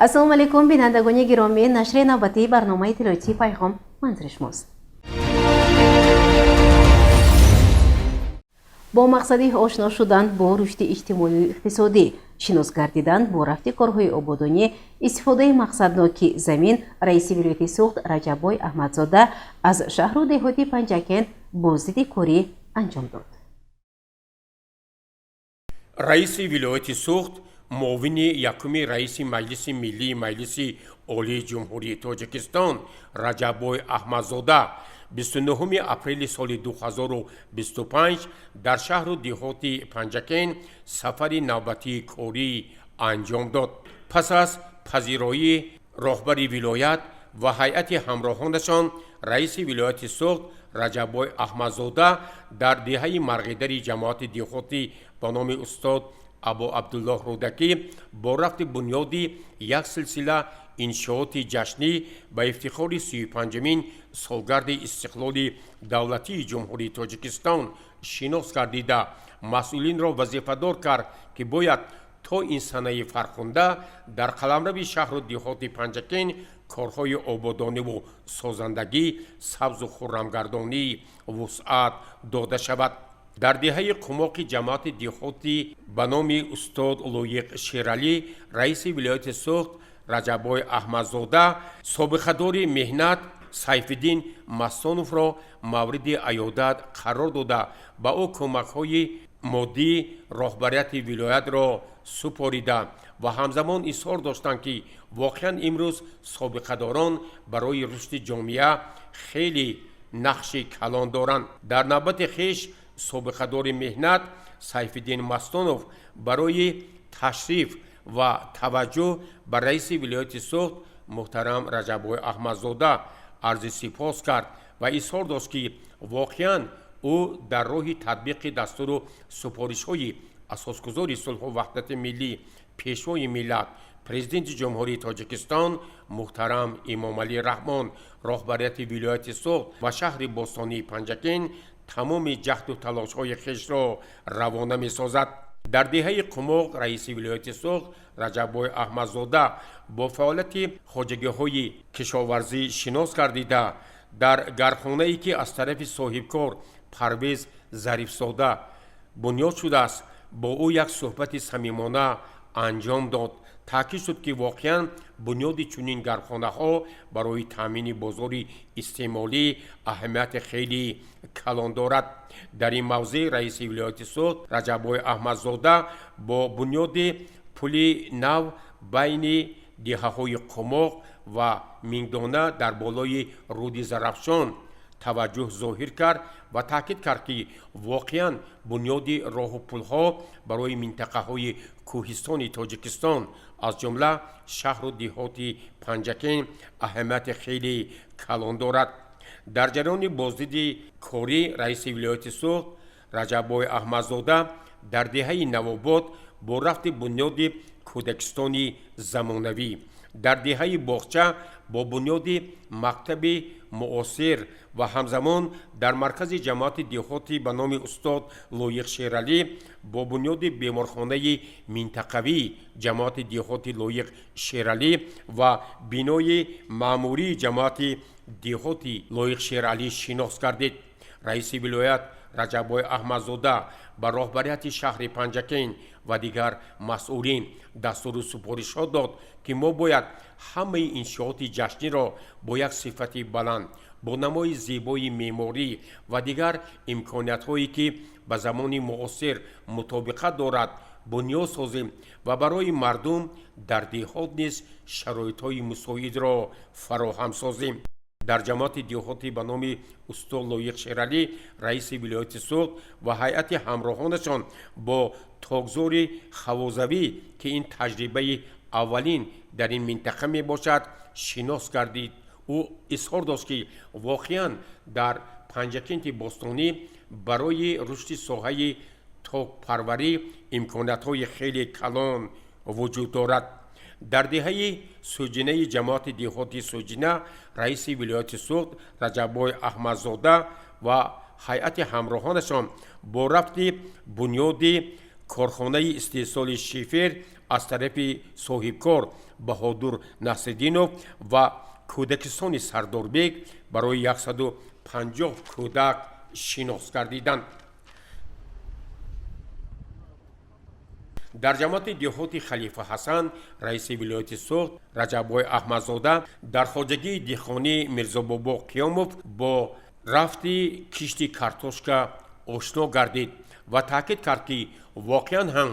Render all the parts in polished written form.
Ассалому алайкум, бинандагони гиромӣ. Нашри навбатии барномаи иттилоотии «Пайғом» манзури шумост. Бо мақсади ошно шудан бо рушди иҷтимоию иқтисодӣ, шинос гардидан бо рафти корҳои ободонӣ, истифодаи мақсадноки замин, раиси вилояти Суғд Раҷаббой Аҳмадзода аз шаҳру деҳоти Панҷакент боздиди корӣ анҷом дод. Раиси вилояти Суғд, муовини якуми раиси Маҷлиси Миллии Маҷлиси Олии Ҷумҳурии Тоҷикистон Раҷаббой Аҳмадзода 29 апрели соли 2025 дар шаҳру деҳоти Панҷакент сафари навбатии корӣ анҷом дод. Пас аз пазироии роҳбари вилоят ва ҳайати ҳамроҳонашон, раиси вилояти Суғд Раҷаббой Аҳмадзода дар деҳаи Марғидари ҷамоати деҳотӣ ба номи устод Абу Абдуллоҳ Рӯдакӣ бо рафти бунёди як силсила иншооти ҷашнӣ ба ифтихори 35-умин солгарди истиқлоли давлатии Ҷумҳурии Тоҷикистон шинос гардида, масъулинро вазифадор кард, ки бояд то ин санаи фархунда дар қаламрави шаҳру деҳоти Панҷакент корҳои ободониву созандагӣ, сабзу хуррамгардонӣ вусъат дода шавад. Дар деҳаи Қумоқи ҷамоати деҳотӣ ба номи устод Лоиқ Шералӣ раиси вилояти Суғд Раҷаббой Аҳмадзода собиқадори меҳнат Сайфиддин Мастоновро мавриди аёдат қарор дода, ба ӯ кӯмакҳои моддии роҳбарияти вилоятро супорида ва ҳамзамон изҳор доштанд, ки воқеан имрӯз собиқадорон барои рушди ҷомеа хеле нақши калон доранд. Дар навбати хеш собиқадори меҳнат Сайфиддин Мастонов барои ташриф ва таваҷҷӯҳ ба раиси вилояти Суғд муҳтарам Раҷаббой Аҳмадзода арзи сипос кард ва изҳор дошт, ки воқеан ӯ дар роҳи татбиқи дастуру супоришҳои асосгузори сулҳу ваҳдати миллӣ, Пешвои миллат, Президенти Ҷумҳурии Тоҷикистон муҳтарам Эмомалӣ Раҳмон, роҳбарияти вилояти Суғд ва шаҳри бостонии Панҷакент тамоми ҷаҳду талошҳои хешро равона месозад. Дар деҳаи Қумоқ раиси вилояти Суғд Раҷаббой Аҳмадзода бо фаъолияти хоҷагиҳои кишоварзӣ шинос гардида, дар гармхонае, ки аз тарафи соҳибкор Парвез Зарифзода бунёд шудааст, бо ӯ як суҳбати самимона анҷом дод. Таъкид шуд, ки воқеан бунёди чунин гармхонаҳо барои таъмини бозори истеъмолӣ аҳамияти хеле калон дорад. Дар ин мавзеъ раиси вилояти Суғд Раҷаббой Аҳмадзода бо бунёди пули нав байни деҳаҳои Қумоқ ва Мингдона дар болои руди Зарафшон таваҷҷӯҳ зоҳир кард ва таъкид кард, ки воқеан бунёди роҳу пулҳо барои минтақаҳои кӯҳистони Тоҷикистон, аз ҷумла шаҳру деҳоти Панҷакент, аҳамияти хеле калон дорад. Дар ҷараёни боздиди корӣ раиси вилояти Суғд Раҷаббой Аҳмадзода дар деҳаи Навобод бо рафти бунёди кӯдакистони замонавӣ, дар деҳаи Боғча бо бунёди мактаби муосир ва ҳамзамон дар маркази ҷамоати деҳотӣ ба номи устод Лоиқ Шералӣ бо бунёди беморхонаи минтақавии ҷамоати деҳоти Лоиқ Шералӣ ва бинои маъмурии ҷамоати деҳоти Лоиқ Шералӣ шинос гардид. Раиси вилоят Раҷаббой Аҳмадзода ба роҳбарияти шаҳри Панҷакент ва дигар масъулин дастуру супоришҳо дод, ки мо бояд ҳамаи иншооти ҷашниро бо як сифати баланд, бо намои зебои меъморӣ ва дигар имкониятҳое, ки ба замони муосир мутобиқат дорад, бунёд созем ва барои мардум дар деҳот низ шароитҳои мусоидро фароҳам созем. Дар ҷамоати деҳотӣ ба номи устод Лоиқ Шералӣ раиси вилояти Суғд ва ҳайати ҳамроҳонашон бо токзори хавозавӣ, ки ин таҷрибаи аввалин дар ин минтақа мебошад, шинос гардид. Ӯ изҳор дошт, ки воқеан дар Панҷакенти бостонӣ барои рушди соҳаи токпарварӣ имкониятҳои хеле калон вуҷуд дорад. Дар деҳаи Суҷинаи ҷамоати деҳоти Суҷина раиси вилояти Суғд Раҷаббой Аҳмадзода ва ҳайати ҳамроҳонашон бо рафти бунёди корхонаи истеҳсоли шифер Аз тарафи соҳибкор Баҳодур Насриддинов ва кӯдакистони Сардорбек барои 150 кӯдак шинос гардиданд. Дар ҷамоати деҳоти Халифа Ҳасан раиси вилояти Суғд Раҷаббой Аҳмадзода дар хоҷагии деҳқонӣ Мирзобобо Қиёмов бо рафти кишти картошка ошно гардид ва таъкид кард, ки воқеан ҳам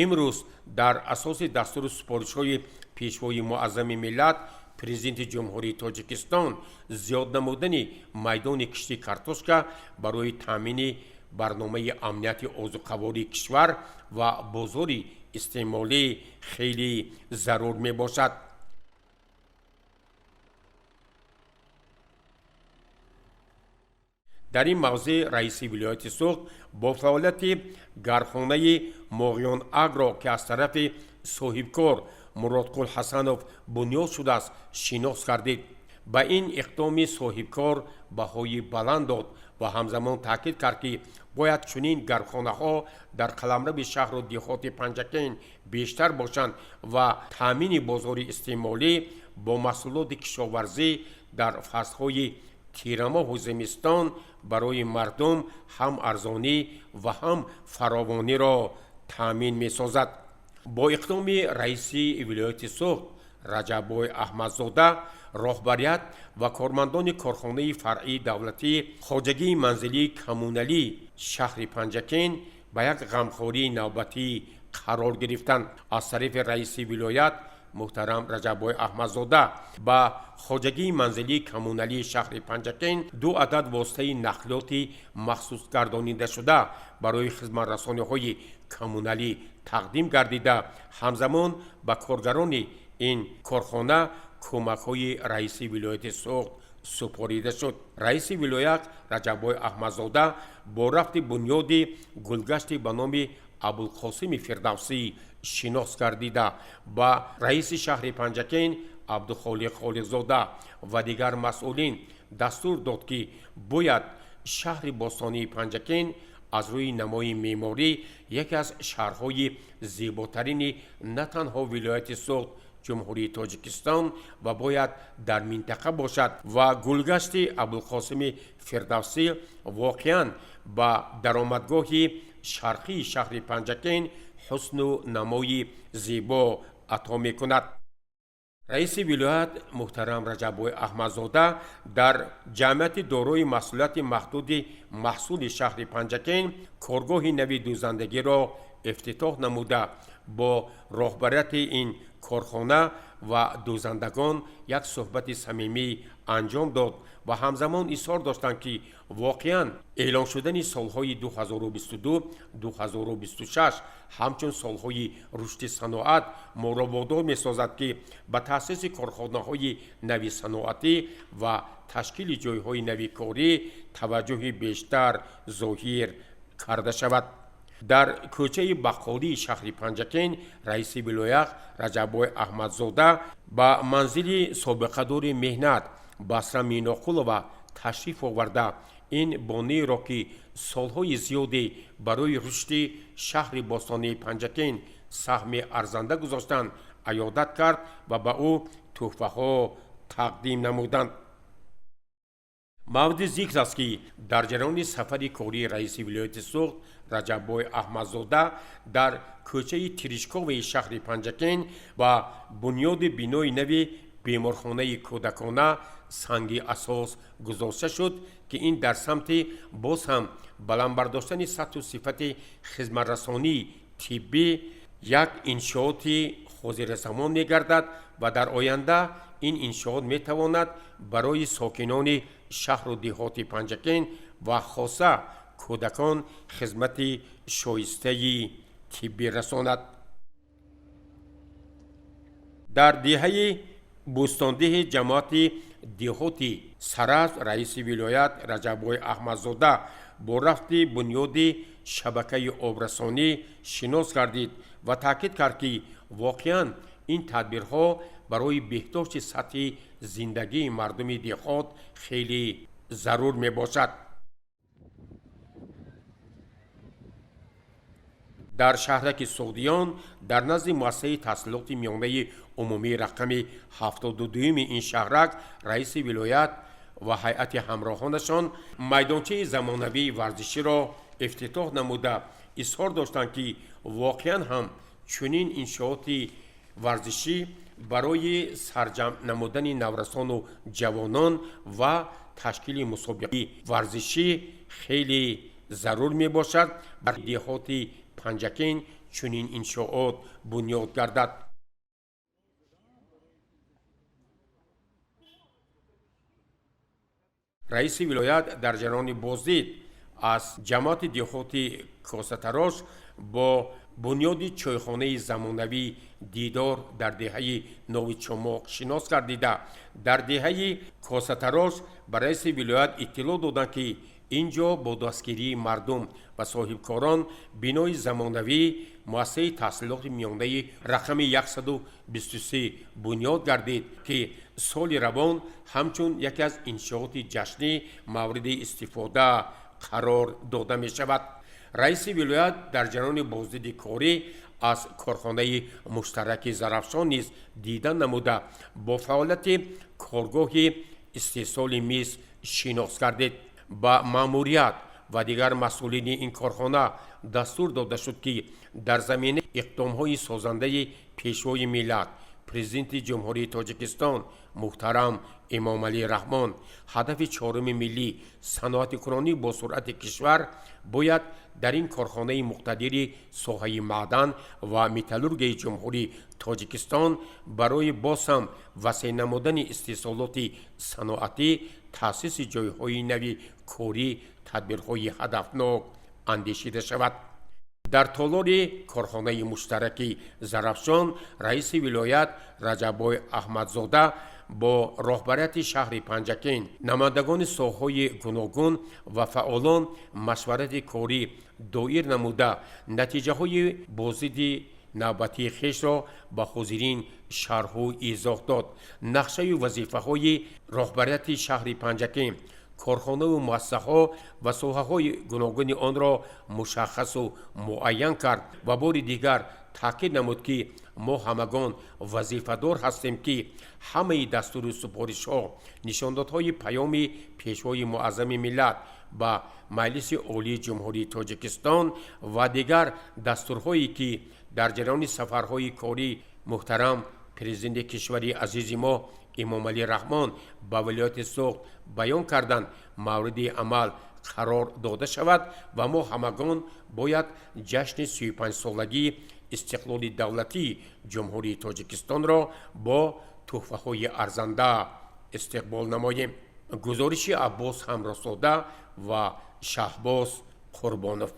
имрӯз дар асоси дастуру супоришҳои Пешвои Муаззами миллат, Президенти Ҷумҳурии Тоҷикистон, зиёд намудани майдони кишти картошка барои таъмини барномаи амнияти озуқавории кишвар ва бозори истеъмолӣ хеле зарур мебошад. Дар ин мавзеъ раиси вилояти Суғд бо фаъолияти гармхонаи Моғиён Агро, ки аз тарафи соҳибкор Муродқул Ҳасанов бунёд шудааст, шинос гардид. Ба ин иқдоми соҳибкор баҳои баланд дод ва ҳамзамон таъкид кард, ки бояд чунин гармхонаҳо дар қаламрави шаҳру деҳоти Панҷакент бештар бошанд ва таъмини бозори истеъмолӣ бо маҳсулоти кишоварзӣ дар фаслҳои тирамоҳу зимистон барои мардум ҳам арзонӣ ва ҳам фаровониро таъмин месозад. Бо иқдоми раиси вилояти Суғд Раҷаббой Аҳмадзода роҳбарият ва кормандони корхонаи фаръии давлатии хоҷагии манзилии коммуналии шаҳри Панҷакент ба як ғамхории навбатӣ қарор гирифтанд. Аз тарафи раиси вилоят муҳтарам Раҷаббой Аҳмадзода ба хоҷагии манзилии коммуналии шаҳри Панҷакент ду адад воситаи нақлиёти махсус гардонидашуда барои хизматрасониҳои коммуналӣ тақдим гардида, ҳамзамон ба коргарони ин корхона кӯмакҳои раиси вилояти Суғд супорида шуд. Раиси вилоят Раҷаббой Аҳмадзода бо рафти бунёди гулгашти ба номи Абулқосими Фирдавсӣ шинос гардида, ба раиси шаҳри Панҷакент Абдухолиқ Холиқзода ва дигар масъулин дастур дод, ки бояд шаҳри бостонии Панҷакент аз рӯи намои меъморӣ яке аз шаҳрҳои зеботарини на танҳо вилояти Суғд, Ҷумҳурии Тоҷикистон ва бояд дар минтақа бошад ва гулгашти Абулқосими Фирдавсӣ воқеан ба даромадгоҳи шарқии шаҳри Панҷакент ҳусну намои зебо ато мекунад. Раиси вилоят муҳтарам Раҷаббой Аҳмадзода дар ҷамъияти дорои масъулияти маҳдуди маҳсули шаҳри Панҷакент коргоҳи нави дӯзандагиро ифтитоҳ намуда, бо роҳбарияти ин корхона ва дӯзандагон як суҳбати самимӣ анҷом дод ва ҳамзамон изҳор доштанд, ки воқеан эълон шудани солҳои 2022-2026 ҳамчун солҳои рушди саноат моро водор месозад, ки ба таъсиси корхонаҳои нави саноатӣ ва ташкили ҷойҳои нави корӣ таваҷҷӯҳи бештар зоҳир карда шавад. Дар кӯчаи Баққолии шаҳри Панҷакент раиси вилоят Раҷаббой Аҳмадзода ба манзили собиқадори меҳнат Басра Миноқулова ташриф оварда, ин бонеро, ки солҳои зиёде барои рушди шаҳри бостонии Панҷакент саҳми арзанда гузоштанд, аёдат кард ва ба ӯ тӯҳфаҳо тақдим намуданд. Мавриди зикр аст, ки дар ҷараёни сафари кории раиси вилояти Суғд Раҷаббой Аҳмадзода дар кӯчаи Тиришковаи шаҳри Панҷакент ба бунёди бинои нави беморхонаи кӯдакона санги асос гузошта шуд, ки ин дар самти боз ҳам баланд бардоштани сатҳу сифати хизматрасонии тиббӣ як иншооти ҳозиразамон мегардад ва дар оянда ин иншоот метавонад барои сокинони шаҳру деҳоти Панҷакент ва хоса кӯдакон хизмати шоистаи тиббӣ расонад. Дар деҳаи Бӯстондиҳи ҷамоати деҳоти Саразм раиси вилоят Раҷаббой Аҳмадзода бо рафти бунёди шабакаи обрасонӣ шинос гардид ва таъкид кард, ки воқеан ин тадбирҳо барои беҳдошти сатҳи зиндагии мардуми деҳот хеле зарур мебошад. Дар шаҳраки Суғдиён дар назди муассисаи таҳсилоти миёнаи умумии рақами 72-юми ин шаҳрак раиси вилоят ва ҳайати ҳамроҳонашон майдончаи замонавии варзиширо ифтитоҳ намуда изҳор доштанд, ки воқеан ҳам чунин иншооти варзишӣ барои сарҷамъ намудани наврасону ҷавонон ва ташкили мусобиқаи варзишӣ хеле зарур мебошад. Бар деҳоти Панҷакент чунин иншоот бунёд гардад. Раиси вилоят дар ҷараёни боздид аз ҷамоати деҳоти Косатарош бо бунёди чойхонаи замонавӣ дидор дар деҳаи Нови Чомоқ шинос гардида, дар деҳаи Косатарош ба раиси вилоят иттилоъ доданд, ки ин ҷо бо дастгирии мардум ва соҳибкорон бинои замонавӣ муассисаи таҳсилоти миёнаи рақами 123 бунёд гардид, ки соли равон ҳамчун яке аз иншооти ҷашнӣ мавриди истифода қарор дода мешавад. Раиси вилоят дар ҷараёни боздиди корӣ аз корхонаи муштараки Зарафшон низ дида намуда бо фаъолияти коргоҳи истеҳсоли мис шинос гардид. Ба маъмурият ва дигар масъулини ин корхона дастур дода шуд, ки дар заминаи иқдомҳои созандаи Пешвои миллат, Президенти Ҷумҳурии Тоҷикистон муҳтарам Эмомалӣ Раҳмон, ҳадафи чоруми миллӣ саноатикунонӣ бо суръати кишвар бояд дар ин корхонаи муқтадири соҳаи маъдан ва металлургияи Ҷумҳурии Тоҷикистон барои боз ҳам васеъ намудани истеҳсолоти саноатӣ, таъсиси ҷойҳои нави корӣ тадбирҳои ҳадафнок андешида шавад. Дар толори корхонаи муштараки Зарафшон раиси вилоят Раҷаббой Аҳмадзода бо роҳбарияти шаҳри Панҷакент, намояндагони соҳаҳои гуногун ва фаъолон машварати корӣ доир намуда натиҷаҳои боздиди навбатии хешро ба ҳозирин шарҳу изоҳ дод. Нақшаю вазифаҳои роҳбарияти шаҳри Панҷакент, корхонаву муассисаҳо ва соҳаҳои гуногуни онро мушаххасу муайян кард ва бори дигар таъкид намуд, ки мо ҳамагон вазифадор ҳастем, ки ҳамаи дастуру супоришҳо, нишондодҳои паёми Пешвои муаззами миллат ба Маҷлиси Олии Ҷумҳурии Тоҷикистон ва дигар дастурҳое, ки дар ҷараёни сафарҳои корӣ муҳтарам Президенти кишвари азизи мо Эмомалӣ Раҳмон ба вилояти Суғд баён карданд, мавриди амал қарор дода шавад ва мо ҳамагон бояд ҷашни 35-солагии истиқлоли давлатии Ҷумҳурии Тоҷикистонро бо туҳфаҳои арзанда истиқбол намоем. Гузориши Аббос Ҳамроҳзода ва Шаҳбоз Қурбонов.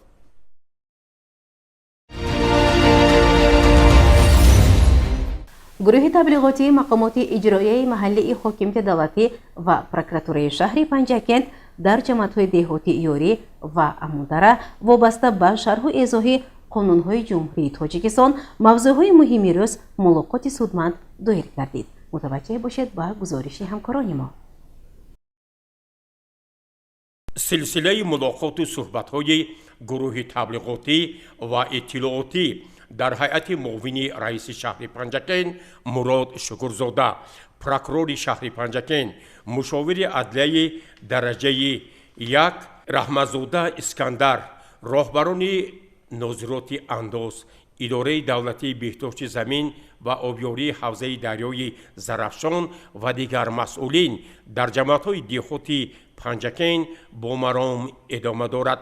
Гурӯҳи таблиғотии мақомоти иҷроияи маҳаллии ҳокимияти давлатӣ ва прокуратураи шаҳри Панҷакент дар ҷамоатҳои деҳоти Ёрӣ ва Амудара вобаста ба шарҳу эзоҳи қонунҳои Ҷумҳурии Тоҷикистон мавзӯъҳои муҳими рӯз мулоқоти судманд доир гардид. Мутаваҷҷеҳ бошед ба гузориши ҳамкорони мо. Силсилаи мулоқоту суҳбатҳои гурӯҳи таблиғотӣ ва иттилоотӣ дар ҳайати муовини раиси шаҳри Панҷакент Мурод Шукурзода, прокурори шаҳри Панҷакент, мушовири адлияи дараҷаи 1 Раҳматзода Искандар, роҳбарони нозироти андоз, идораи давлатии беҳдошти замин ва обёрии ҳавзаи дарёи Зарафшон ва дигар масъулин дар ҷамоатҳои деҳоти Панҷакент бо маром идома дорад.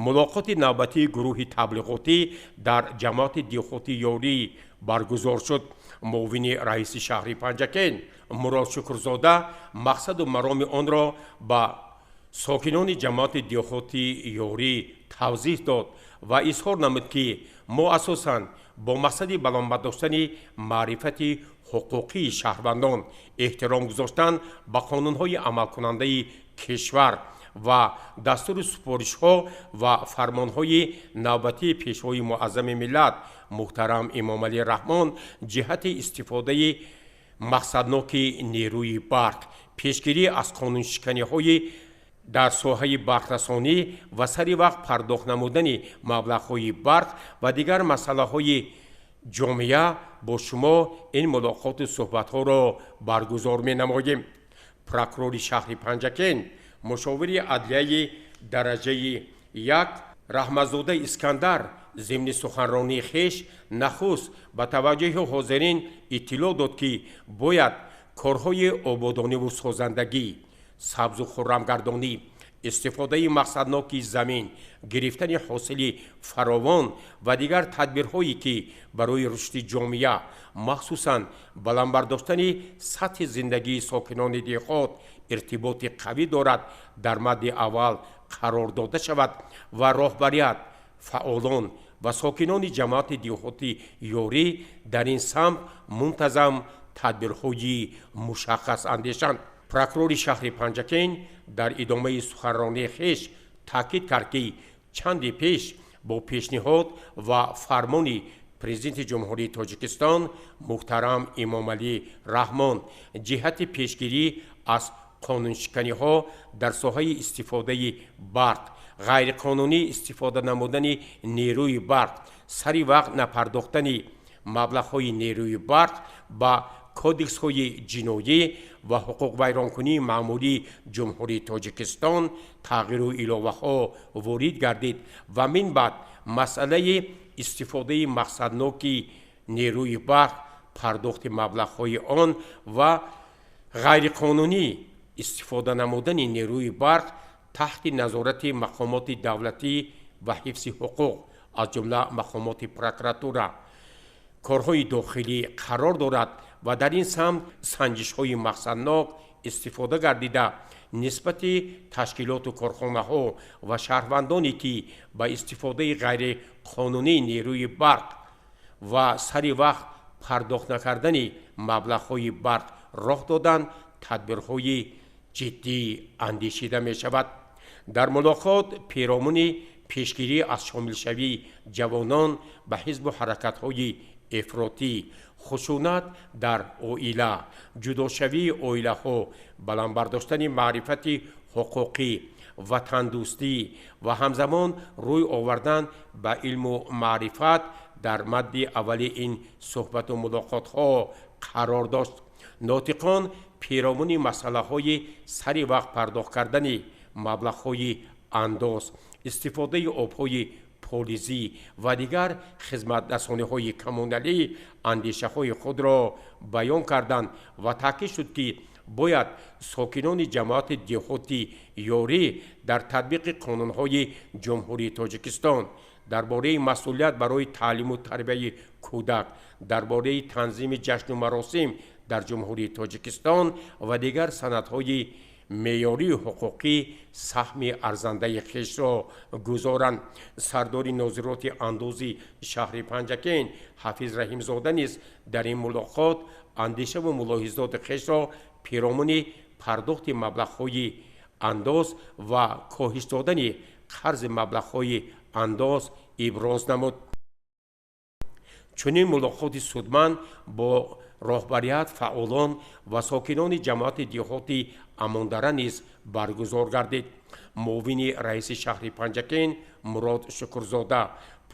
Мулоқоти навбатии гурӯҳи таблиғотӣ дар ҷамоати деҳоти Ёрӣ баргузор шуд. Муовини раиси шаҳри Панҷакент Мурод Шукрзода мақсаду мароми онро ба сокинони ҷамоати деҳоти Ёрӣ тавзеҳ дод ва изҳор намуд, ки мо асосан бо мақсади баланд бардоштани маърифати ҳуқуқии шаҳрвандон, эҳтиром гузоштан ба қонунҳои амалкунандаи кишвар ва дастуру супоришҳо ва фармонҳои навбатии Пешвои муаззами миллат муҳтарам Эмомалӣ Раҳмон ҷиҳати истифодаи мақсадноки нерӯи барқ, пешгирӣ аз қонуншиканиҳои Дар соҳаи барқрасонӣ ва сари вақт пардохт намудани маблағҳои барқ ва дигар масъалаҳои ҷомеа бо шумо ин мулоқоту суҳбатҳоро баргузор менамоем. Прокурори шаҳри Панҷакент, мушовири адлияи дараҷаи 1 Раҳматзода Искандар зимни суханронии хеш нахуст ба таваҷҷӯҳи ҳозирин иттилоъ дод, ки бояд корҳои ободониву созандагӣ, сабзу хуррамгардонӣ, истифодаи мақсадноки замин, гирифтани ҳосили фаровон ва дигар тадбирҳое, ки барои рушди ҷомеа, махсусан баланд бардоштани сатҳи зиндагии сокинони деҳот иртиботи қавӣ дорад, дар мадди аввал қарор дода шавад ва роҳбарият, фаъолон ва сокинони ҷамоати деҳоти Ёрӣ дар ин самт мунтазам тадбирҳои мушаххас андешанд. Прокурори шаҳри Панҷакент дар идомаи суханронии хеш таъкид кард, ки чанде пеш бо пешниҳод ва фармони Президенти Ҷумҳурии Тоҷикистон муҳтарам Эмомалӣ Раҳмон ҷиҳати пешгирӣ аз қонуншиканиҳо дар соҳаи истифодаи барқ, ғайриқонунӣ истифода намудани нерӯи барқ, сари вақт напардохтани маблағҳои нерӯи барқ ба кодексҳои ҷиноӣ ва ҳуқуқвайронкунии маъмурии Ҷумҳурии Тоҷикистон тағйиру иловаҳо ворид гардид ва минбаъд масъалаи истифодаи мақсадноки нерӯи барқ, пардохти маблағҳои он ва ғайриқонунӣ истифода намудани нерӯи барқ таҳти назорати мақомоти давлатӣ ва ҳифзи ҳуқуқ, аз ҷумла мақомоти прокуратура, корҳои дохилӣ қарор дорад ва дар ин самт санҷишҳои мақсаднок истифода гардида нисбати ташкилоту корхонаҳо ва шаҳрвандоне, ки ба истифодаи ғайриқонунии нерӯи барқ ва сари вақт пардохт накардани маблағҳои барқ роҳ доданд, тадбирҳои ҷиддӣ андешида мешавад. Дар мулоқот перомуни пешгирӣ аз шомилшавии ҷавонон ба ҳизбу ҳаракатҳои ифротӣ, хушунат дар оила, ҷудошавии оилаҳо, баланд бардоштани маърифати ҳуқуқӣ, ватандӯстӣ ва ҳамзамон рӯй овардан ба илму маърифат дар мадди аввали ин суҳбату мулоқотҳо қарор дошт. Нотиқон перомуни масъалаҳои сари вақт пардохт кардани маблағҳои андоз, истифодаи обҳои полизӣ ва дигар хизматрасониҳои коммуналӣ андешаҳои худро баён карданд ва таъкид шуд, ки бояд сокинони ҷамоати деҳоти Ёрӣ дар татбиқи қонунҳои Ҷумҳурии Тоҷикистон дар бораи масъулият барои таълиму тарбияи кӯдак, дар бораи танзими ҷашну маросим дар Ҷумҳурии Тоҷикистон ва дигар санадҳои меъёрии ҳуқуқӣ саҳми арзандаи хешро гузоранд. Сардори нозироти андози шаҳри Панҷакент Ҳафиз Раҳимзода низ дар ин мулоқот андешаву мулоҳизоти хешро перомуни пардохти маблағҳои андоз ва коҳиш додани қарзи маблағҳои андоз иброз намуд. Чунин мулоқоти судманд бо роҳбарият, фаъолон ва сокинони ҷамоати деҳоти Амондара низ баргузор гардид. Муовини раиси шаҳри Панҷакент Мурод Шукрзода,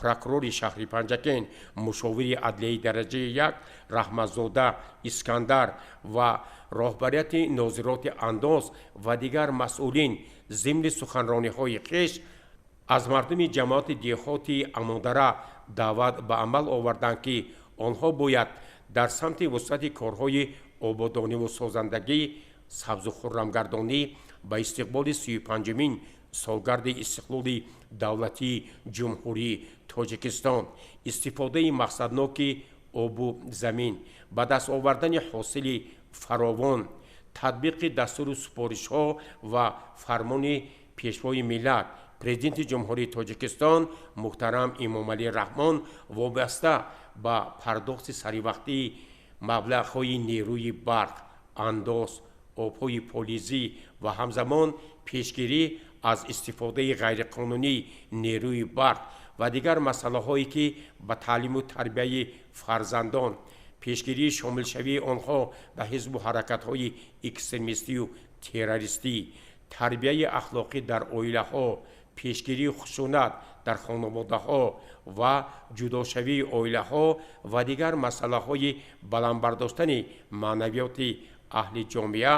прокурори шаҳри Панҷакент, мушовири адлияи дараҷаи 1 Раҳматзода Искандар ва роҳбарияти нозироти андоз ва дигар масъулин зимни суханрониҳои хеш аз мардуми ҷамоати деҳоти Амондара даъват ба амал оварданд, ки онҳо бояд дар самти вусъати корҳои ободониву созандагӣ, сабзу хуррамгардонӣ ба истиқболи 35-умин солгарди истиқлоли давлатии Ҷумҳурии Тоҷикистон, истифодаи мақсадноки обу замин, ба даст овардани ҳосили фаровон, татбиқи дастуру супоришҳо ва фармони Пешвои миллат, Президенти Ҷумҳурии Тоҷикистон муҳтарам Эмомалӣ Раҳмон вобаста ба пардохти саривақтии маблағҳои нерӯи барқ, андоз, обҳои полизӣ ва ҳамзамон пешгирӣ аз истифодаи ғайриқонунии нерӯи барқ ва дигар масъалаҳое, ки ба таълиму тарбияи фарзандон, пешгирии шомилшавии онҳо ба ҳизбу ҳаракатҳои экстремистию террористӣ, Тарбияи ахлоқӣ дар оилаҳо, пешгирии хушунат дар хонаводаҳо ва ҷудошавии оилаҳо ва дигар масъалаҳои баланд бардоштани маънавиёти аҳли ҷомеа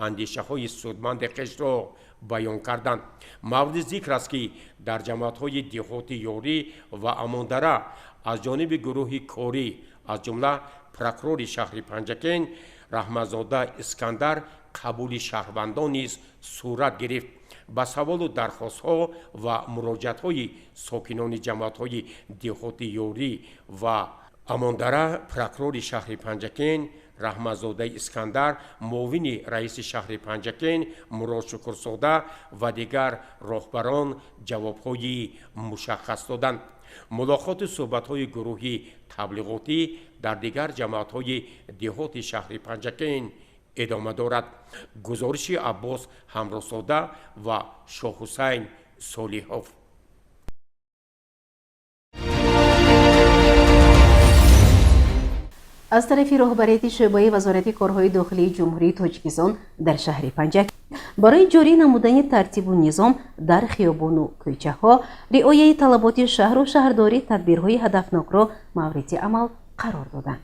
андешаҳои судманди хешро баён карданд. Мавриди зикр аст, ки дар ҷамоатҳои деҳоти Ёрӣ ва Амондара аз ҷониби гурӯҳи корӣ, аз ҷумла прокурори шаҳри Панҷакент Раҳматзода Искандар, қабули шаҳрвандон низ сурат гирифт. Ба саволу дархостҳо ва муроҷиатҳои сокинони ҷамоатҳои деҳоти Ёрӣ ва Амондара прокурори шаҳри Панҷакент Раҳматзодаи Искандар, муовини раиси шаҳри Панҷакент Мурод Шукрзода ва дигар роҳбарон ҷавобҳои мушаххас доданд. Мулоқоту суҳбатҳои гурӯҳи таблиғотӣ дар дигар ҷамоатҳои деҳоти шаҳри Панҷакент идома дорад. Гузориши Аббос Ҳамроҳзода ва Шоҳҳусайн Солиҳов. Аз тарафи роҳбарияти шӯъбаи Вазорати корҳои дохилии Ҷумҳурии Тоҷикистон дар шаҳри Панҷакент барои ҷорӣ намудани тартибу низом дар хиёбону кӯчаҳо, риояи талаботи шаҳру шаҳрдорӣ тадбирҳои ҳадафнокро мавриди амал қарор доданд.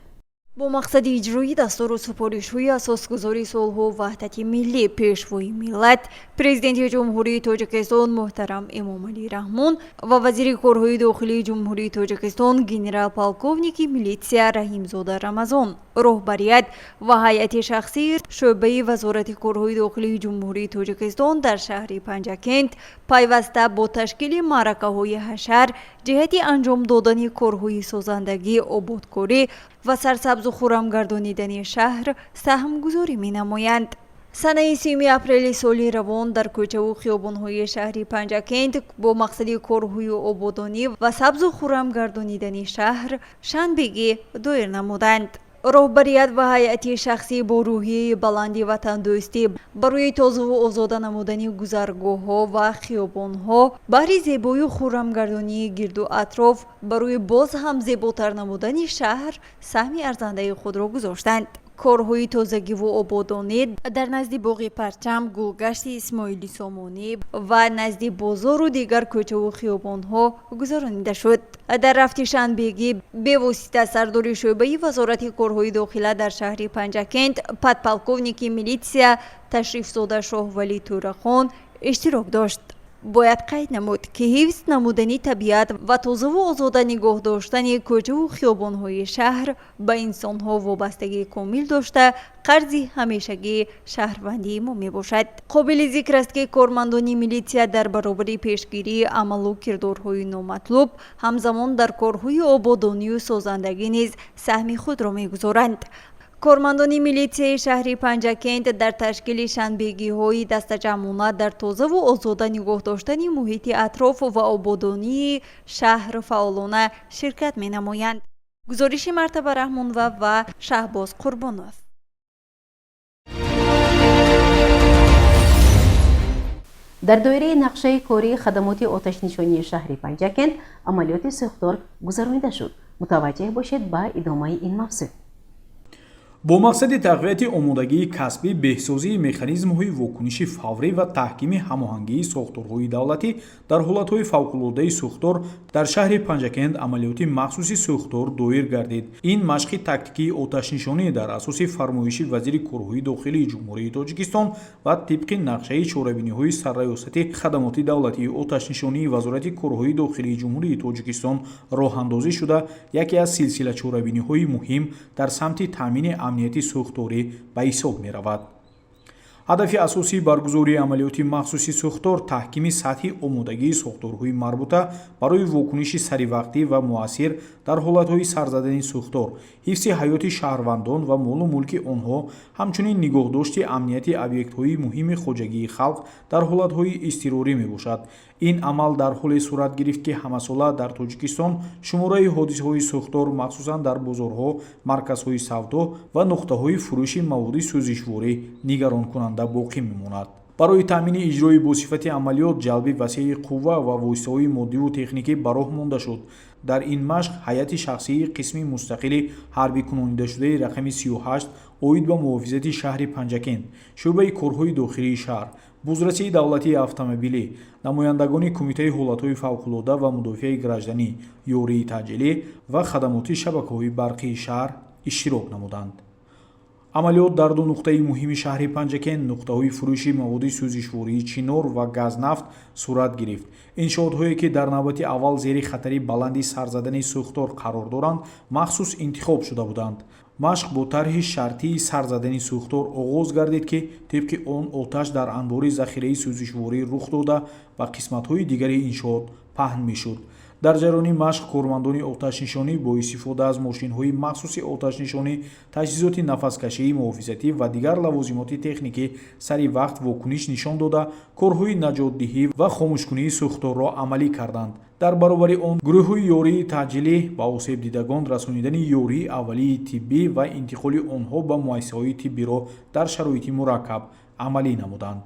Бо мақсади иҷрои дастуру супоришҳои асосгузори сулҳу ваҳдати миллӣ, Пешвои миллат, Президенти Ҷумҳурии Тоҷикистон муҳтарам Эмомалӣ Раҳмон ва вазири корҳои дохилии Ҷумҳурии Тоҷикистон генерал-полковники милитсия Раҳимзода Рамазон, роҳбарият ва ҳайати шахсии шӯъбаи Вазорати корҳои дохилии Ҷумҳурии Тоҷикистон дар шаҳри Панҷакент пайваста бо ташкили маъракаҳои ҳашар ҷиҳати анҷом додани корҳои созандагӣ, ободкорӣ ва сарсабзу хуррам гардонидани шаҳр саҳмгузорӣ менамоянд. Санаи 30 апрели соли равон дар кӯчаву хиёбонҳои шаҳри Панҷакент бо мақсади корҳои ободонӣ ва сабзу хуррам гардонидани шаҳр шанбегӣ доир намуданд. Роҳбарият ва ҳайати шахсӣ бо рӯҳияи баланди ватандӯстӣ барои тозаву озода намудани гузаргоҳҳо ва хиёбонҳо, баҳри зебою хуррамгардонии гирду атроф, барои боз ҳам зеботар намудани шаҳр саҳми арзандаи худро гузоштанд. Корҳои тозагиву ободонӣ дар назди боғи Парчам, гулгашти Исмоили Сомонӣ ва назди бозору дигар кӯчаву хиёбонҳо гузаронида шуд. Дар рафти шанбегӣ бевосита сардори шӯъбаи Вазорати корҳои дохила дар шаҳри Панҷакент подполковники милитсия Ташрифзода Шоҳвалӣ Тӯрахон иштирок дошт. Бояд қайд намуд, ки ҳифз намудани табиат ва тозаву озода нигоҳ доштани кӯчаву хиёбонҳои шаҳр ба инсонҳо вобастагии комил дошта, қарзи ҳамешагии шаҳрвандии мо мебошад. Қобили зикр аст, ки кормандони милитсия дар баробари пешгирии амалу кирдорҳои номатлуб, ҳамзамон дар корҳои ободонию созандагӣ низ саҳми худро мегузоранд. Кормандони милитсияи шаҳри Панҷакент дар ташкили шанбегиҳои дастаҷамъона дар тозаву озода нигоҳ доштани муҳити атроф ва ободонии шаҳр фаъолона ширкат менамоянд. Гузориши Мартаба Раҳмонова ва Шаҳбоз Қурбонов. Дар доираи нақшаи кории хадамоти оташнишонии шаҳри Панҷакент амалиёти сӯхтор гузаронида шуд. Мутаваҷҷеҳ бошед ба идомаи ин мавзӯъ. Бо мақсади тақвияти омодагии касбӣ, беҳсозии механизмҳои вокуниши фаврӣ ва таҳкими ҳамоҳангии сохторҳои давлатӣ дар ҳолатҳои фавқулодаи сӯхтор дар шаҳри Панҷакент амалиёти махсуси сӯхтор доир гардид. Ин машқи тактикии оташнишонӣ дар асоси фармоиши вазири корҳои дохилии Ҷумҳурии Тоҷикистон ва тибқи нақшаи чорабиниҳои Сарраёсати хадамоти давлатии оташнишонии Вазорати корҳои дохилии Ҷумҳурии Тоҷикистон роҳандозӣ шуда, яке аз силсила чорабиниҳои муҳим дар самти таъмини амнияти сӯхторӣ ба ҳисоб меравад. Ҳадафи асосии баргузории амалиёти махсуси сӯхтор таҳкими сатҳи омодагии сохторҳои марбута барои вокуниши саривақтӣ ва муассир дар ҳолатҳои сар задани сӯхтор, ҳифзи ҳаёти шаҳрвандон ва молу мулки онҳо, ҳамчунин нигоҳдошти амнияти объектҳои муҳими хоҷагии халқ дар ҳолатҳои изтирорӣ мебошад. Ин амал дар ҳоле сурат гирифт, ки ҳамасола дар Тоҷикистон шумораи ҳодисаҳои сӯхтор, махсусан дар бозорҳо, марказҳои савдо ва нуқтаҳои фурӯши маводи сӯзишворӣ, нигаронкунанда боқӣ мемонад. Барои таъмини иҷрои босифати амалиёт ҷалби васеи қувва ва воситаҳои моддиву техникӣ ба роҳ монда шуд. Дар ин машқ ҳайати шахсии қисми мустақилиҳарбикунонидашудаи рақами 38 оид ба муҳофизати шаҳри Панҷакент, шӯъбаи корҳои дохилии шаҳр, Бозрасии давлатии автомобилӣ, намояндагони Кумитаи ҳолатҳои фавқулода ва мудофиаи гражданӣ, ёрии таъҷилӣ ва хадамоти шабакаҳои барқии шаҳр иштирок намуданд. Амалиёт дар ду нуқтаи муҳими шаҳри Панҷакент, нуқтаҳои фурӯши маводи сӯзишвории чинор ва газнафт сурат гирифт. Иншоотҳое, ки дар навбати аввал зери хатари баланди сар задани сӯхтор қарор доранд, махсус интихоб шуда буданд. Машқ бо тарҳи шартии сар задани сӯхтор оғоз гардид, ки тибқи он оташ дар анбори захираи сӯзишворӣ рух дода, ба қисматҳои дигари иншоот паҳн мешуд. Дар ҷараёни машқ кормандони оташнишонӣ бо истифода аз мошинҳои махсуси оташнишонӣ, таҷҳизоти нафаскашии муҳофизатӣ ва дигар лавозимоти техникӣ сари вақт вокуниш нишон дода, корҳои наҷотдиҳӣ ва хомӯшкунии сӯхторро амалӣ карданд. Дар баробари он гурӯҳҳои ёрии таъҷилӣ ба осебдидагон расонидани ёрии аввалии тиббӣ ва интиқоли онҳо ба муассисаҳои тиббиро дар шароити мураккаб амалӣ намуданд.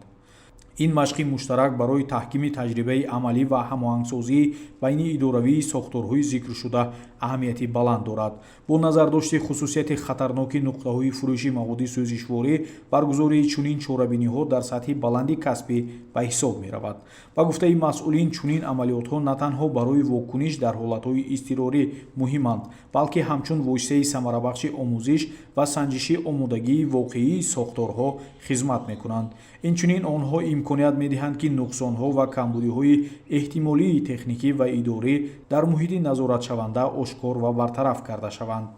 Ин машқи муштарак барои таҳкими таҷрибаи амалӣ ва ҳамоҳангсозии байни идоравии сохторҳои зикршуда аҳамияти баланд дорад. Бо назардошти хусусияти хатарноки нуқтаҳои фурӯши маводи сӯзишворӣ, баргузории чунин чорабиниҳо дар сатҳи баланди касбӣ ба ҳисоб меравад. Ба гуфтаи масъулин, чунин амалиётҳо на танҳо барои вокуниш дар ҳолатҳои изтирорӣ муҳиманд, балки ҳамчун воситаи самарабахши омӯзиш ва санҷиши омодагии воқеии сохторҳо хизмат мекунанд. Инчунин онҳо имконият медиҳанд, ки нуқсонҳо ва камбудиҳои эҳтимолии техникӣ ва идорӣ дар муҳити назоратшаванда ошкор ва бартараф карда шаванд.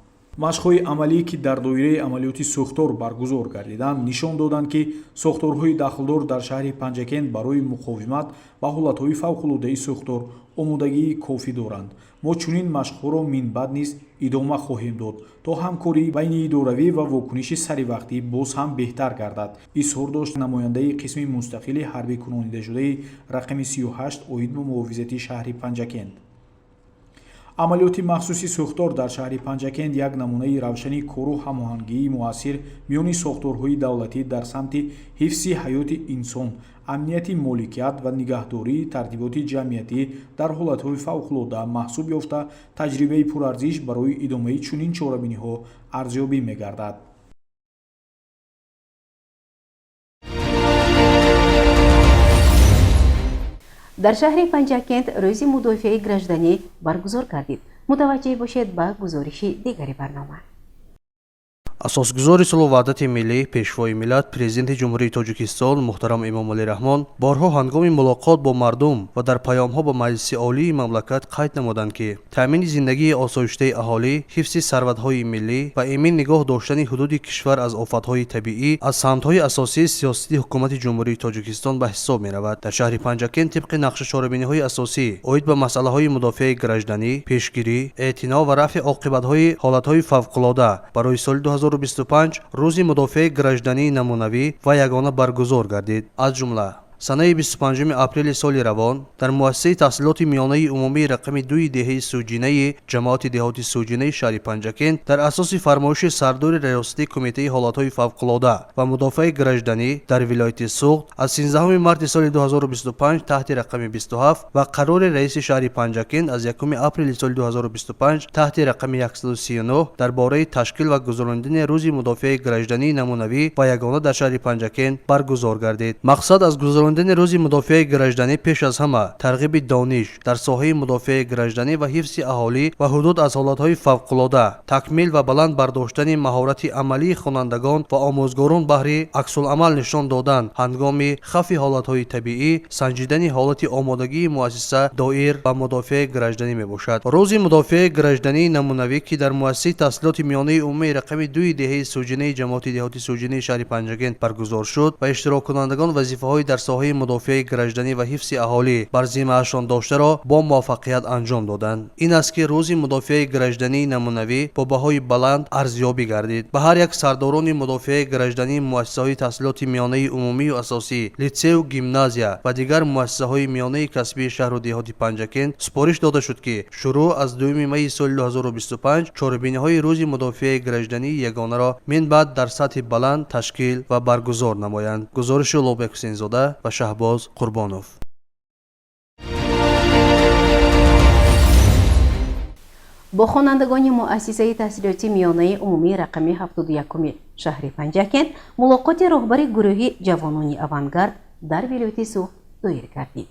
Машқҳои амалӣ, ки дар доираи амалиёти сӯхтор баргузор гардиданд, нишон доданд, ки сохторҳои дахлдор дар шаҳри Панҷакент барои муқовимат ба ҳолатҳои фавқулодаи сӯхтор омодагии кофӣ доранд. Мо чунин машқҳоро минбаъд низ идома хоҳем дод, то ҳамкории байниидоравӣ ва вокуниши саривақтӣ боз ҳам беҳтар гардад, изҳор дошт намояндаи қисми мустақили ҳарбӣ кунонидашудаи рақами 38 оид ба муҳофизати шаҳри Панҷакент. Амалиёти махсуси сӯхтор дар шаҳри Панҷакент як намунаи равшани кору ҳамоҳангии муассир миёни сохторҳои давлатӣ дар самти ҳифзи ҳаёти инсон, амнияти моликият ва нигаҳдории тартиботи ҷамъиятӣ дар ҳолатҳои фавқулода маҳсуб ёфта, таҷрибаи пурарзиш барои идомаи чунин чорабиниҳо арзёбӣ мегардад. Дар шаҳри Панҷакент рӯзи мудофиаи гражданӣ баргузор гардид. Мутаваҷҷеҳ бошед ба гузориши дигари барнома. Асосгузори сулҳу ваҳдати миллӣ, Пешвои миллат, Президенти Ҷумҳурии Тоҷикистон муҳтарам Эмомалӣ Раҳмон борҳо ҳангоми мулоқот бо мардум ва дар паёмҳо ба Маҷлиси Олии мамлакат қайд намуданд, ки таъмини зиндагии осоиштаи аҳолӣ, ҳифзи сарватҳои миллӣ ва эмин нигоҳ доштани ҳудуди кишвар аз офатҳои табиӣ аз самтҳои асосии сиёсати Ҳукумати Ҷумҳурии Тоҷикистон ба ҳисоб меравад. Дар шаҳри Панҷакент тибқи нақша чорабиниҳои асосӣ оид ба масъалаҳои мудофиаи гражданӣ, пешгирӣ, эътино ва рафъи оқибатҳои ҳолатҳои фавқулода барои соли 2025 рӯзи мудофиаи граждании намунавӣ ва ягона баргузор гардид. Аз ҷумла санаи 25 апрели соли равон дар муассисаи таҳсилоти миёнаи умумии рақами дуи деҳаи Суҷинаи ҷамоати деҳоти Суҷинаи шаҳри Панҷакент дар асоси фармоиши сардори Раёсати Кумитаи ҳолатҳои фавқулода ва мудофиаи гражданӣ дар вилояти Суғд аз 13 марти соли 2025 таҳти рақами 27 ва қарори раиси шаҳри Панҷакент аз 1 апрели соли 2025 таҳти рақами 139 дар бораи ташкил ва гузаронидани рӯзи мудофиаи граждании намунавӣ ва ягона дар шаҳри Панҷакент баргузор гардид. Мақсад аз гузаронидани рӯзи мудофиаи гражданӣ пеш аз ҳама тарғиби дониш дар соҳаи мудофиаи гражданӣ ва ҳифзи аҳолӣ ва ҳудуд аз ҳолатҳои фавқулода, такмил ва баланд бардоштани маҳорати амалии хонандагон ва омӯзгорон баҳри аксуламал нишон додан ҳангоми хавфи ҳолатҳои табиӣ, санҷидани ҳолати омодагии муассиса доир ба мудофиаи гражданӣ мебошад. Рӯзи мудофиаи граждании намунавӣ, ки дар муассисаи таҳсилоти миёнаи умумии рақами дуи деҳаи Суҷинаи ҷамоати деҳоти Суҷинаи шаҳри Панҷакент баргузор шуд ва иштироккунандагон вазифаҳои дар соҳаи мудофиаи гражданӣ ва ҳифзи аҳолӣ бар зиммаашон доштаро бо муваффақият анҷом доданд. Ин аст, ки рӯзи мудофиаи граждании намунавӣ бо баҳои баланд арзёбӣ гардид. Ба ҳар як сардорони мудофиаи граждании муассисаҳои таҳсилоти миёнаи умумию асосӣ, литсею гимназия ва дигар муассисаҳои миёнаи касбии шаҳру деҳоти Панҷакент супориш дода шуд, ки шурӯъ аз 2 майи соли 2025 чорабиниҳои рӯзи мудофиаи граждании ягонаро минбаъд дар сатҳи баланд ташкил ва баргузор намоянд. Гузориши Улуғбек Ҳусейнзода ва Шаҳбоз Қурбонов. Бо хонандагони муассисаи таҳсилоти миёнаи умумии рақами 71-уми шаҳри Панҷакент мулоқоти роҳбари гурӯҳи ҷавонони авангард Дар вилояти Суғд доир гардид.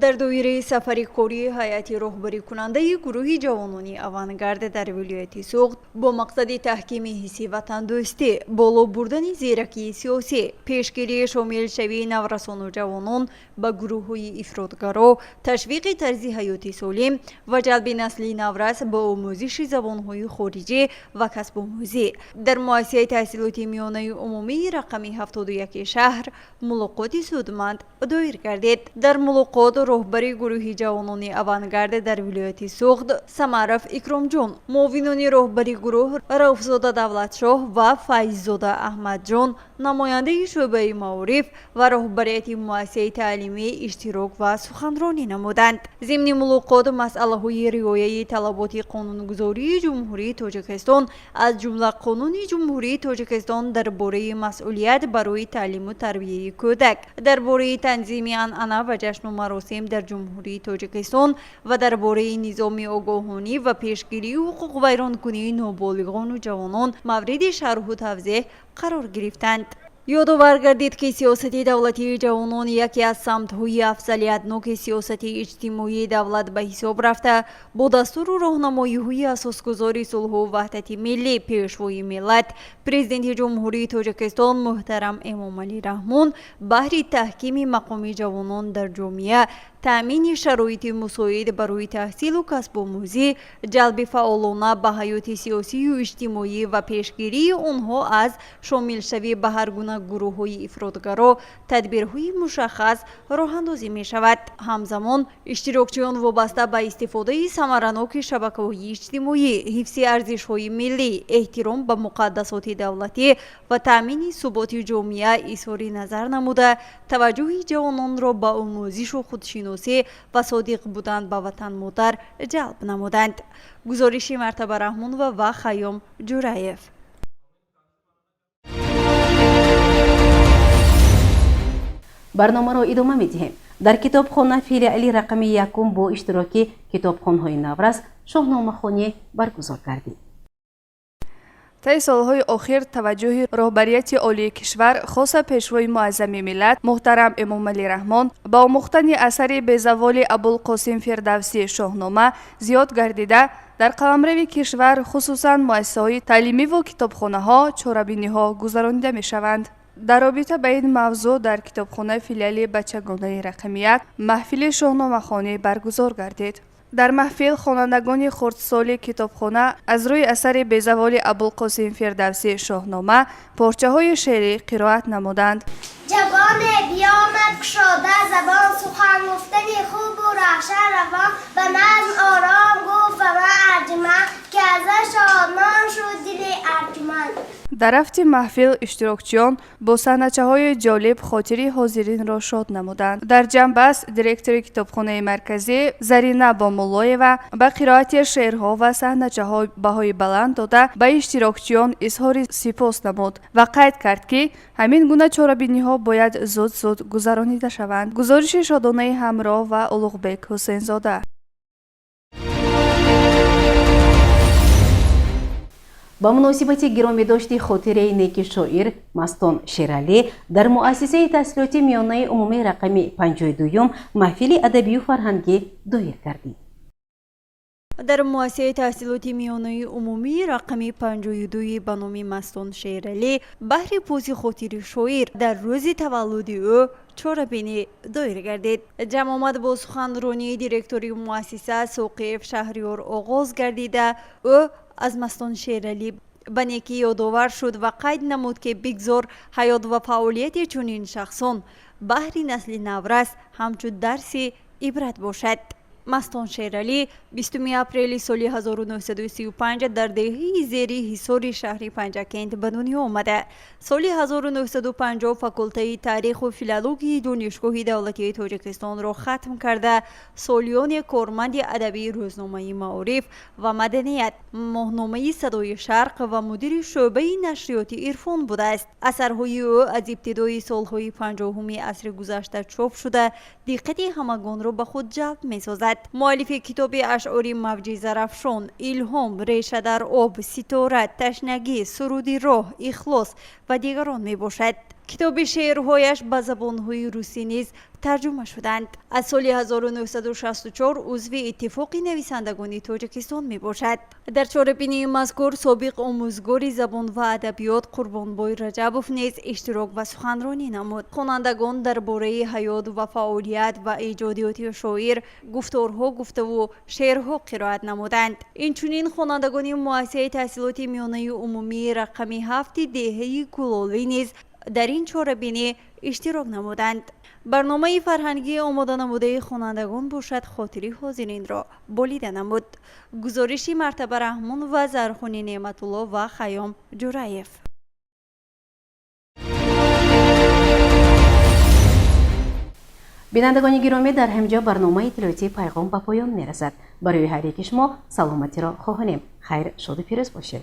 Дар доираи сафари кории ҳайати роҳбарикунандаи гурӯҳи ҷавонони «Авангард» дар вилояти Суғд бо мақсади таҳкими ҳисси ватандӯстӣ, боло бурдани зиракии сиёсӣ, пешгирии шомилшавии наврасону ҷавонон ба гурӯҳҳои ифротгаро, ташвиқи тарзи ҳаёти солим ва ҷалби насли наврас ба омӯзиши забонҳои хориҷӣ ва касбомӯзӣ дар муассисаи таҳсилоти миёнаи умумии рақами 71 шаҳр мулоқоти судманд доир гардид. Дар мулоқот роҳбари гурӯҳи ҷавонони «Авангард» дар вилояти Суғд Самаров Икромҷон, муовинони роҳбари гурӯҳ Рауфзода Давлатшоҳ ва Файззода Аҳмадҷон, намояндаи шӯъбаи маориф ва роҳбарияти муассисаи таълимӣ иштирок ва суханронӣ намуданд. Зимни мулоқот масъалаҳои риояи талаботи қонунгузории Ҷумҳурии Тоҷикистон, аз ҷумла Қонуни Ҷумҳурии Тоҷикистон «Дар бораи масъулият барои таълиму тарбияи кӯдак», «Дар бораи танзими анъана ва ҷашну маросим дар Ҷумҳурии Тоҷикистон» ва «Дар бораи низоми огоҳонӣ ва пешгирии ҳуқуқвайронкунии ноболиғону ҷавонон» мавриди шарҳу тавзеҳ қарор гирифтанд. Ёдовар гардид, ки сиёсати давлатии ҷавонон яке аз самтҳои афзалиятноки сиёсати иҷтимоии давлат ба ҳисоб рафта, бо дастуру роҳнамоиҳои Асосгузори сулҳу ваҳдати миллӣ, Пешвои миллат, Президенти Ҷумҳурии Тоҷикистон муҳтарам Эмомалӣ Раҳмон баҳри таҳкими мақоми ҷавонон дар ҷомеа, таъмини шароити мусоид барои таҳсилу касбомӯзӣ, ҷалби фаъолона ба ҳаёти сиёсию иҷтимоӣ ва пешгирии онҳо аз шомилшавӣ ба ҳар гуна гурӯҳҳои ифротгаро тадбирҳои мушаххас роҳандозӣ мешавад. Ҳамзамон иштирокчиён вобаста ба истифодаи самараноки шабакаҳои иҷтимоӣ, ҳифзи арзишҳои миллӣ, эҳтиром ба муқаддасоти давлатӣ ва таъмини суботи ҷомеа изҳори назар намуда, таваҷҷӯҳи ҷавононро ба омӯзишу худшиносӣ ва содиқ будан ба ватанмодар ҷалб намуданд. Гузориши Мартаба Раҳмонова ва Хайём Ҷураев. Барномаро идома медиҳем. Дар китобхона филиали рақами якум бо иштироки китобхонҳои наврас шоҳномахонӣ баргузор гардид. Таи солҳои охир таваҷҷӯҳи роҳбарияти олии кишвар, хоса Пешвои муаззами миллат муҳтарам Эмомалӣ Раҳмон, ба омӯхтани асари безаволи Абулқосим Фирдавсӣ, Шоҳнома, зиёд гардида, дар қаламрави кишвар, хусусан муассисаҳои таълимиву китобхонаҳо чорабиниҳо гузаронида мешаванд. Дар робита ба ин мавзӯъ дар китобхонаи филиали бачагонаи рақами як маҳфили шоҳномахонӣ баргузор гардид. Дар маҳфил хонандагони хурдсоли китобхона аз рӯи асари безаволи Абулқосим Фирдавсӣ, Шоҳнома, порчаҳои шеърӣ қироат намуданд. Ҷавоне биёмад кушода забон, сухан гуфтани хубу равшан равон, ба назм ором гуфт ба ман арҷуманд, ки аз шодмон шуд дили арҷуманд. Дар рафти маҳфил иштирокчиён бо саҳначаҳои ҷолиб хотири ҳозиринро шод намуданд. Дар ҷамъбаст директори китобхонаи марказӣ Зарина Бомуллоева ба қироати шеърҳо ва саҳначаҳо баҳои баланд дода, ба иштирокчиён изҳори сипос намуд ва қайд кард, ки ҳамин гуна чорабиниҳо бояд зуд зуд гузаронида шаванд. Гузориши Шодонаи Ҳамроҳ ва Улуғбек Ҳусейнзода. Ба муносибати гиромидошти хотираи неки шоир Мастон Шералӣ дар муассисаи таҳсилоти миёнаи умумии рақами 52-юм маҳфили адабию фарҳангӣ доир гардид. Дар муассисаи таҳсилоти миёнаи умумии рақами 52 ба номи Мастон Шералӣ баҳри поси хотири шоир дар рӯзи таваллуди ӯ чорабинӣ доир гардид. Ҷамъомад бо суханронии директори муассиса Соқиев Шаҳриёр оғоз гардида, ӯ аз Мастон Шералӣ ба некӣ ёдовар шуд ва қайд намуд, ки бигзор ҳаёт ва фаъолияти чунин шахсон баҳри насли наврас ҳамчун дарси ибрат бошад. Мастон Шералӣ 20 апрели соли 1935 дар деҳаи Зери Ҳисори шаҳри Панҷакент ба дунё омада, соли 1950 факултаи таъриху филологияи Донишгоҳи давлатии Тоҷикистонро хатм карда, солиёне корманди адабии рӯзномаи «Маориф ва маданият», моҳномаи «Садои Шарқ» ва мудири шӯъбаи нашриёти «Ирфон» будааст. Асарҳои ӯ аз ибтидои солҳои 50-уми асри гузашта чоп шуда, диққати ҳамагонро ба худ ҷалб месозад. Муаллифи китоби ашъори «Мавҷи Зарафшон», «Илҳом», «Реша дар об», «Ситора», «Ташнагӣ», «Суруди роҳ», «Ихлос» ва дигарон мебошад. Китоби шеърҳояш ба забонҳои русӣ низ тарҷума шуданд. Аз соли 1964 узви Иттифоқи нависандагони Тоҷикистон мебошад. Дар чорабинии мазкур собиқ омӯзгори забон ва адабиёт Қурбонбой Раҷабов низ иштирок ва суханронӣ намуд. Хонандагон дар бораи ҳаёт ва фаъолият ва эҷодиёти шоир гуфторҳо гуфтаву шеърҳо қироат намуданд. Инчунин хонандагони муассисаи таҳсилоти миёнаи умумии рақами ҳафти деҳаи Кулолӣ низ дар ин чорабинӣ иштирок намуданд. Барномаи фарҳангӣ омоданамудаи хонандагон бошад, хотири ҳозиринро болида намуд. Гузориши Мартаба Раҳмон ва Зархуни Неъматулло ва Хайём Ҷураев. Бинандагони гиромӣ, дар ҳамин ҷо барномаи иттилоотии Пайғом ба поён мерасад. Барои ҳар яки шумо саломатиро хоҳонем. Хайр, шоду пирӯз бошед.